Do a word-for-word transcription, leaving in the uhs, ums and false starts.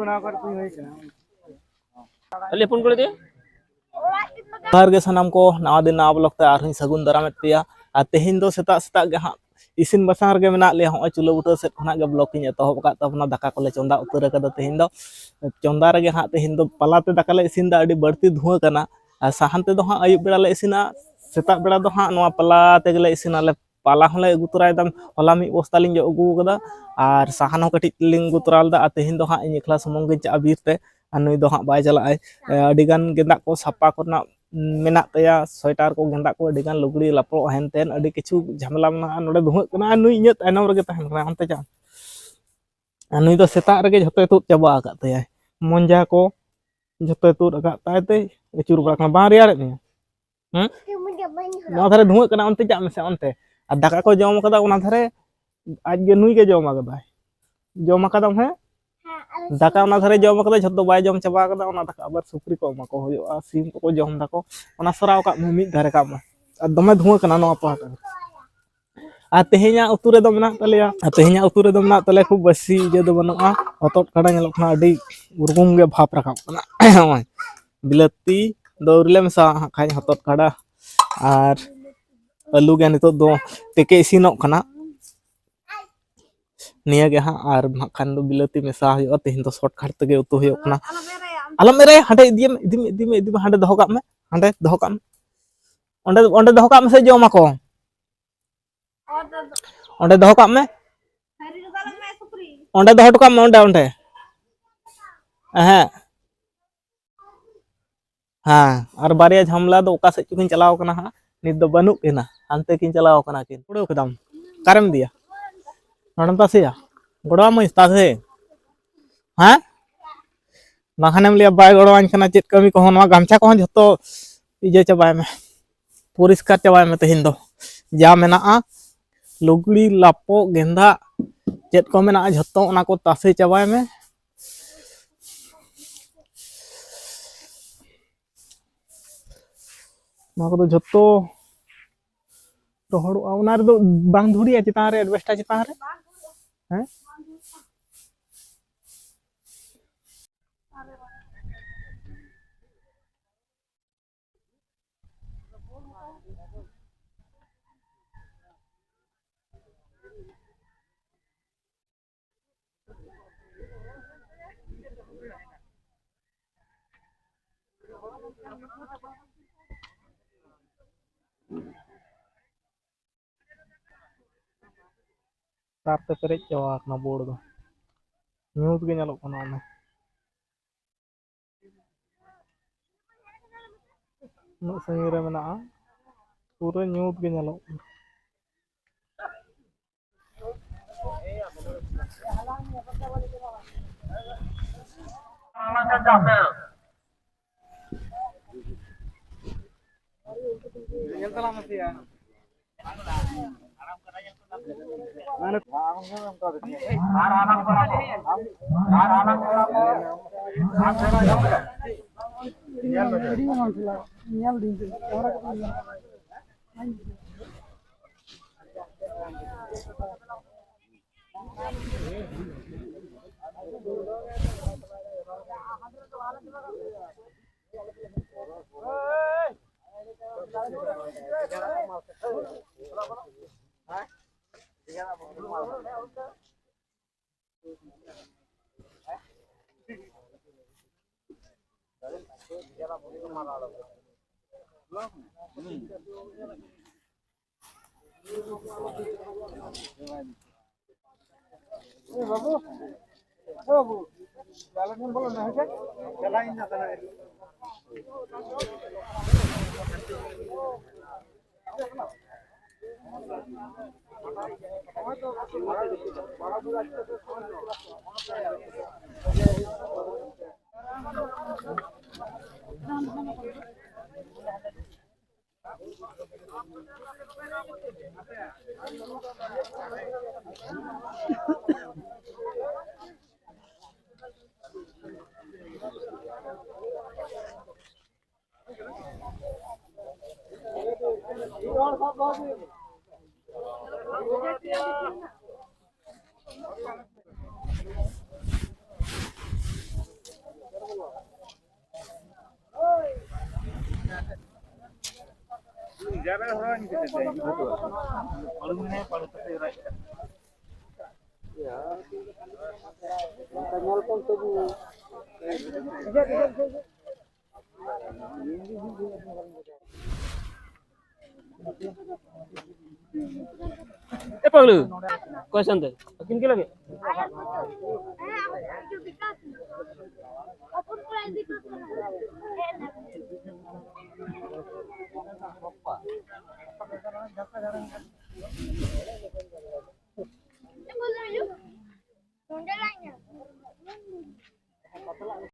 ᱚᱱᱟ ᱠᱚᱨᱮ ᱠᱚ ᱦᱩᱭ ᱠᱟᱱᱟ᱾ ᱠᱷᱟᱹᱞᱤ ᱦᱚᱯᱚᱱ ᱠᱩᱲᱤ ᱫᱚ? ᱡᱚᱦᱟᱨ ᱜᱮ ᱥᱟᱱᱟᱢ ᱠᱚ, ᱱᱟᱣᱟ ᱫᱤᱱ ᱱᱟᱣᱟ ᱵᱞᱚᱜ ᱛᱮ ᱟᱨᱦᱚᱸᱧ ᱥᱟᱹᱜᱩᱱ ᱫᱟᱨᱟᱢᱮᱫ ᱯᱮᱭᱟ᱾ ᱟᱨ ᱛᱮᱦᱮᱧ ᱫᱚ ᱥᱮᱛᱟᱜ ᱥᱮᱛᱟᱜ ᱜᱮ ᱦᱟᱸᱜ ᱤᱥᱤᱱ ᱵᱟᱥᱟᱝ ᱨᱮᱜᱮ ᱢᱮᱱᱟᱜ ᱞᱮᱭᱟ᱾ ᱦᱚᱸᱜᱼᱚᱭ ᱪᱩᱞᱟᱹ ᱵᱩᱴᱟᱹ ᱥᱮᱫ ᱠᱷᱚᱱᱟᱜ ᱜᱮ ᱵᱞᱚᱜ ᱤᱧ ᱮᱛᱚᱦᱚᱵ ᱟᱠᱟᱫ ᱛᱟᱵᱚᱱᱟ᱾ ᱫᱟᱠᱟ ᱠᱚᱞᱮ ᱪᱚᱸᱫᱟ ᱩᱛᱟᱹᱨ ᱟᱠᱟᱫᱟ ᱛᱮᱦᱮᱧ ᱫᱚ᱾ ᱪᱚᱸᱫᱟ ᱨᱮᱜᱮ ᱦᱟᱸᱜ ᱛᱮᱦᱮᱧ ᱫᱚ ᱯᱟᱞᱟ ᱛᱮ ᱫᱟᱠᱟ ᱞᱮ ᱤᱥᱤᱱ ᱮᱫᱟ, ᱟᱹᱰᱤ ᱵᱟᱹᱲᱛᱤ ᱫᱷᱩᱶᱟᱹ ᱠᱟᱱᱟ᱾ ᱟᱨ ᱥᱟᱦᱟᱱ ᱛᱮᱫᱚ ᱦᱟᱸᱜ ᱟᱹᱭᱩᱵ ᱵᱮᱲᱟ ᱞᱮ ᱤᱥᱤᱱᱟ, ᱥᱮᱛᱟᱜ ᱵᱮᱲᱟ ᱫᱚ ᱦᱟᱸᱜ ᱱᱚᱣᱟ ᱯᱟᱞᱟ ᱛᱮᱜᱮ ᱞᱮ ᱤᱥᱤᱱᱟ᱾ ᱟᱞᱮ ᱯᱟᱞᱟ ᱦᱚᱸᱞᱮ ᱟᱹᱜᱩ ᱛᱚᱨᱟᱭᱮᱫᱟ, ᱦᱚᱞᱟ ᱢᱤᱫ ᱵᱚᱥᱛᱟ ᱞᱤᱧ ᱡᱚᱜ ᱟᱹᱜᱩ ᱟᱠᱟᱫᱟ, ᱟᱨ ᱥᱟᱦᱟᱱ ᱦᱚᱸ ᱠᱟᱹᱴᱤᱡ ᱞᱤᱧ ᱟᱹᱜᱩ ᱛᱚᱨᱟ ᱞᱮᱫᱟ᱾ ᱟᱨ ᱛᱮᱦᱮᱧ ᱫᱚ ᱦᱟᱸᱜ ᱤᱧ ᱮᱠᱞᱟ ᱥᱩᱢᱩᱝ ᱜᱤᱧ ᱪᱟᱞᱟᱜᱼᱟ ᱵᱤᱨ ᱛᱮ, ᱟᱨ ᱱᱩᱭ ᱫᱚ ᱦᱟᱸᱜ ᱵᱟᱭ ᱪᱟᱞᱟᱜᱼᱟᱭ᱾ ᱮ, ᱟᱹᱰᱤ ᱜᱟᱱ ᱜᱮᱸᱫᱟᱜ ᱠᱚ ᱥᱟᱯᱟ ᱠᱚᱨᱮᱱᱟᱜ ᱢᱮᱱᱟᱜ ᱛᱟᱭᱟ, ᱥᱳᱭᱮᱴᱟᱨ ᱠᱚ, ᱜᱮᱸᱫᱟᱜ ᱠᱚ, ᱟᱹᱰᱤ ᱜᱟᱱ ᱞᱩᱜᱽᱲᱤ ᱞᱟᱯᱚᱜ, ᱦᱮᱱ ᱛᱮᱱ ᱟᱹᱰᱤ ᱠᱤᱪᱷᱩ ᱡᱷᱟᱢᱮᱞᱟ ᱢᱮᱱᱟᱜᱼᱟ᱾ ᱱᱚᱰᱮ ᱫᱷᱩᱶᱟᱹᱜ ᱠᱟᱱᱟ, ᱟᱨ ᱱᱩᱭ ᱤᱧᱟᱹᱜ ᱛᱟᱭᱱᱚᱢ ᱨᱮᱜᱮ ᱛᱟᱦᱮᱱ ᱠᱟᱱᱟᱭ᱾ ᱚᱱᱛᱮ ᱪᱟᱜ ᱟᱨ ᱱᱩᱭ ᱫᱚ ᱥᱮᱛᱟᱜ ᱨᱮᱜᱮ ᱡᱷᱚᱛᱚᱭ ᱛᱩᱫ ᱪᱟᱵᱟ ᱟᱠᱟᱫ ᱛᱟᱭᱟᱭ᱾ ᱢᱚᱧᱡᱟ ᱠᱚ ᱡᱷᱚᱛᱚᱭ ᱛᱩᱫ ᱟᱠᱟᱫ ᱛᱟᱭ ᱛᱮ ᱟᱹᱪᱩᱨ ᱵᱟᱲᱟ ᱠᱟᱱᱟ᱾ ᱵᱟᱝ ᱨᱮᱭᱟᱲᱮᱫ ᱢᱮᱭᱟ? ᱦᱮᱸ? ᱱᱚᱣᱟ ᱫᱷᱟᱨᱮ ᱫᱷᱩᱶᱟᱹᱜ ᱠᱟᱱᱟ, ᱚᱱᱛᱮ ᱪᱟᱜ ᱢᱮᱥᱮ, ᱚᱱᱛᱮ᱾ ᱟᱨ ᱫᱟᱠᱟ ᱠᱚ ᱡᱚᱢ ᱠᱟᱫᱟ ᱚᱱᱟ ᱫᱷᱟᱨᱮ, ᱟᱡ ᱜᱮ ᱱᱩᱭ ᱜᱮ ᱡᱚᱢ ᱟᱠᱟᱫᱟᱭ᱾ ᱡᱚᱢ ᱟᱠᱟᱫᱟᱢ? ᱦᱮᱸ, ᱫᱟᱠᱟ ᱚᱱᱟ ᱫᱷᱟᱨᱮ ᱡᱚᱢ ᱟᱠᱟᱫᱟ, ᱡᱷᱚᱛᱚ ᱵᱟᱭ ᱡᱚᱢ ᱪᱟᱵᱟ ᱟᱠᱟᱫᱟ᱾ ᱚᱱᱟ ᱫᱟᱠᱟ ᱟᱵᱟᱨ ᱥᱩᱠᱨᱤ ᱠᱚ ᱮᱢᱟ ᱠᱚ ᱦᱩᱭᱩᱜᱼᱟ, ᱥᱤᱢ ᱠᱚᱠᱚ ᱡᱚᱢ ᱫᱟᱠᱚ᱾ ᱚᱱᱟ ᱥᱚᱨᱟᱣ ᱠᱟᱜ ᱢᱮ, ᱢᱤᱫ ᱫᱷᱟᱨᱮ ᱠᱟᱜ ᱢᱮ᱾ ᱟᱨ ᱫᱚᱢᱮ ᱫᱷᱩᱶᱟᱹ ᱠᱟᱱᱟ ᱱᱚᱣᱟ ᱯᱟᱦᱴᱟ᱾ ᱟᱨ ᱛᱮᱦᱮᱧᱟᱜ ᱩᱛᱩ ᱨᱮᱫᱚ ᱢᱮᱱᱟᱜ ᱛᱟᱞᱮᱭᱟ, ᱟᱨ ᱛᱮᱦᱮᱧᱟᱜ ᱩᱛᱩ ᱨᱮᱫᱚ ᱢᱮᱱᱟᱜ ᱛᱟᱞᱮᱭᱟ, ᱠᱷᱩᱵ ᱵᱮᱥᱤ ᱤᱭᱟᱹ ᱫᱚ ᱵᱟᱹᱱᱩᱜᱼᱟ᱾ ᱦᱚᱛᱚᱫ ᱠᱷᱟᱰᱟ ᱧᱮᱞᱚᱜ ᱠᱟᱱᱟ, ᱟᱹᱰᱤ ᱩᱨᱜᱩᱢ ᱜᱮ ᱵᱷᱟᱵᱽ ᱨᱟᱠᱟᱵ ᱠᱟᱱᱟ᱾ ᱱᱚᱜᱼᱚᱭ ᱵᱤᱞᱟᱹᱛᱤ ᱫᱚ ᱟᱹᱣᱨᱤ ᱞᱮ ᱢᱮᱥᱟᱣᱟ ᱦᱟᱸᱜ ᱠᱷᱟᱱ ᱦᱚᱛᱚᱫ ᱠᱷᱟᱰᱟ, ᱟᱨ ᱟᱹᱞᱩ ᱜᱮ ᱱᱤᱛᱚᱜ ᱫᱚ ᱛᱮᱠᱮ ᱤᱥᱤᱱᱚᱜ ᱠᱟᱱᱟ᱾ ᱱᱤᱭᱟᱹ ᱜᱮ ᱦᱟᱸᱜ, ᱟᱨ ᱦᱟᱸᱜ ᱠᱷᱟᱱ ᱫᱚ ᱵᱤᱞᱟᱹᱛᱤ ᱢᱮᱥᱟ ᱦᱩᱭᱩᱜᱼᱟ᱾ ᱛᱮᱦᱮᱧ ᱫᱚ ᱥᱚᱨᱴ ᱠᱟᱴ ᱛᱮᱜᱮ ᱩᱛᱩ ᱦᱩᱭᱩᱜ ᱠᱟᱱᱟ᱾ ᱟᱞᱚᱢ ᱮᱨᱮᱭᱟ, ᱦᱟᱸᱰᱮ ᱤᱫᱤᱭᱮᱢ, ᱤᱫᱤ ᱢᱮ, ᱤᱫᱤ ᱢᱮ, ᱤᱫᱤ ᱢᱮ, ᱦᱟᱸᱰᱮ ᱫᱚᱦᱚ ᱠᱟᱜ ᱢᱮ, ᱦᱟᱸᱰᱮ ᱫᱚᱦᱚ ᱠᱟᱜ ᱢᱮ, ᱚᱸᱰᱮ, ᱚᱸᱰᱮ ᱫᱚᱦᱚ ᱠᱟᱜ ᱢᱮᱥᱮ, ᱡᱚᱢ ᱟᱠᱚ᱾ ᱚᱸᱰᱮ ᱫᱚᱦᱚ ᱠᱟᱜ ᱢᱮ, ᱚᱸᱰᱮ ᱫᱚᱦᱚ ᱦᱚᱴᱚ ᱠᱟᱜ ᱢᱮ, ᱚᱸᱰᱮ, ᱚᱸᱰᱮ᱾ ᱦᱮᱸ, ᱟᱨ ᱵᱟᱨᱭᱟ ᱡᱷᱟᱢᱞᱟ ᱫᱚ ᱚᱠᱟ ᱥᱮᱫ ᱪᱚᱠᱤᱱ ᱪᱟᱞᱟᱣ ᱠᱟᱱᱟ ᱦᱟᱸᱜ, ᱱᱤᱛ ᱫᱚ ᱵᱟᱹᱱᱩᱜ ᱠᱤᱱᱟ, ᱦᱟᱱᱛᱮ ᱠᱤᱱ ᱪᱟᱞᱟᱣ ᱠᱟᱱᱟ ᱠᱤᱱ᱾ ᱩᱲᱟᱹᱣ ᱠᱮᱫᱟᱢ, ᱚᱠᱟᱨᱮᱢ ᱤᱫᱤᱭᱟ? ᱱᱚᱰᱮᱢ ᱛᱟᱥᱮᱭᱟ? ᱜᱚᱲᱚᱣᱟᱢᱟᱹᱧ ᱛᱟᱥᱮ? ᱦᱮᱸ? ᱵᱟᱠᱷᱟᱱᱮᱢ ᱞᱟᱹᱭᱟ ᱵᱟᱭ ᱜᱚᱲᱚᱣᱟᱹᱧ ᱠᱟᱱᱟ ᱪᱮᱫ ᱠᱟᱹᱢᱤ ᱠᱚᱦᱚᱸ᱾ ᱱᱚᱣᱟ ᱜᱟᱢᱪᱷᱟ ᱠᱚᱦᱚᱸ ᱡᱷᱚᱛᱚ ᱤᱭᱟᱹ ᱪᱟᱵᱟᱭ ᱢᱮ, ᱯᱚᱨᱤᱥᱠᱟᱨ ᱪᱟᱵᱟᱭ ᱢᱮ ᱛᱮᱦᱮᱧ ᱫᱚ᱾ ᱡᱟ ᱢᱮᱱᱟᱜᱼᱟ, ᱞᱩᱜᱽᱲᱤ ᱞᱟᱯᱚ ᱜᱮᱸᱫᱟᱜ ᱪᱮᱫ ᱠᱚ ᱢᱮᱱᱟᱜᱼᱟ, ᱡᱷᱚᱛᱚ ᱚᱱᱟ ᱠᱚ ᱛᱟᱥᱮ ᱪᱟᱵᱟᱭ ᱢᱮ᱾ ᱱᱚᱣᱟ ᱠᱚᱫᱚ ᱡᱷᱚᱛᱚ ᱨᱚᱦᱚᱲᱚᱜᱼᱟ᱾ ᱚᱱᱟ ᱨᱮᱫᱚ ᱵᱟᱝ ᱫᱷᱩᱲᱤᱜᱼᱟ ᱪᱮᱛᱟᱱ ᱨᱮ, ᱮᱰᱵᱮᱥᱴᱟᱨ ᱪᱮᱛᱟᱱ ᱨᱮ? ᱦᱮᱸ? ᱫᱟᱜ ᱛᱮ ᱯᱮᱨᱮᱡ ᱪᱟᱵᱟ ᱟᱠᱟᱱᱟ ᱵᱳᱲ ᱫᱚ, ᱧᱩᱛ ᱜᱮ ᱧᱮᱞᱚᱜ ᱠᱟᱱᱟ ᱚᱱᱟ᱾ ᱩᱱᱟᱹᱜ ᱥᱟᱺᱜᱤᱧ ᱨᱮ ᱢᱮᱱᱟᱜᱼᱟ, ᱯᱩᱨᱟᱹ ᱧᱩᱛ ᱜᱮ ᱧᱮᱞᱚᱜ ᱠᱟᱱᱟ᱾ ᱧᱮᱞ ᱛᱟᱞᱟᱝ ᱢᱮᱥᱮᱭᱟ᱾ ᱧᱮᱞ ᱫᱤᱧ ᱠᱮᱢᱮᱨᱟ ᱠᱚ ᱧᱮᱞ᱾ ᱮ ᱵᱟᱹᱵᱩ, ᱮ ᱵᱟᱹᱵᱩ, ᱟᱞᱮ ᱴᱷᱮᱱ ᱵᱚᱞᱚ ᱢᱮ, ᱦᱮᱸ ᱥᱮ? ᱪᱟᱞᱟᱜ ᱤᱧ ᱱᱟᱥᱮᱱᱟᱜ᱾ ᱮ ᱯᱟᱜᱽᱞᱩ, ᱚᱠᱚᱭ ᱥᱟᱱᱛᱮ? ᱟᱹᱠᱤᱱ ᱠᱤᱱ ᱞᱟᱹᱜᱤᱫ?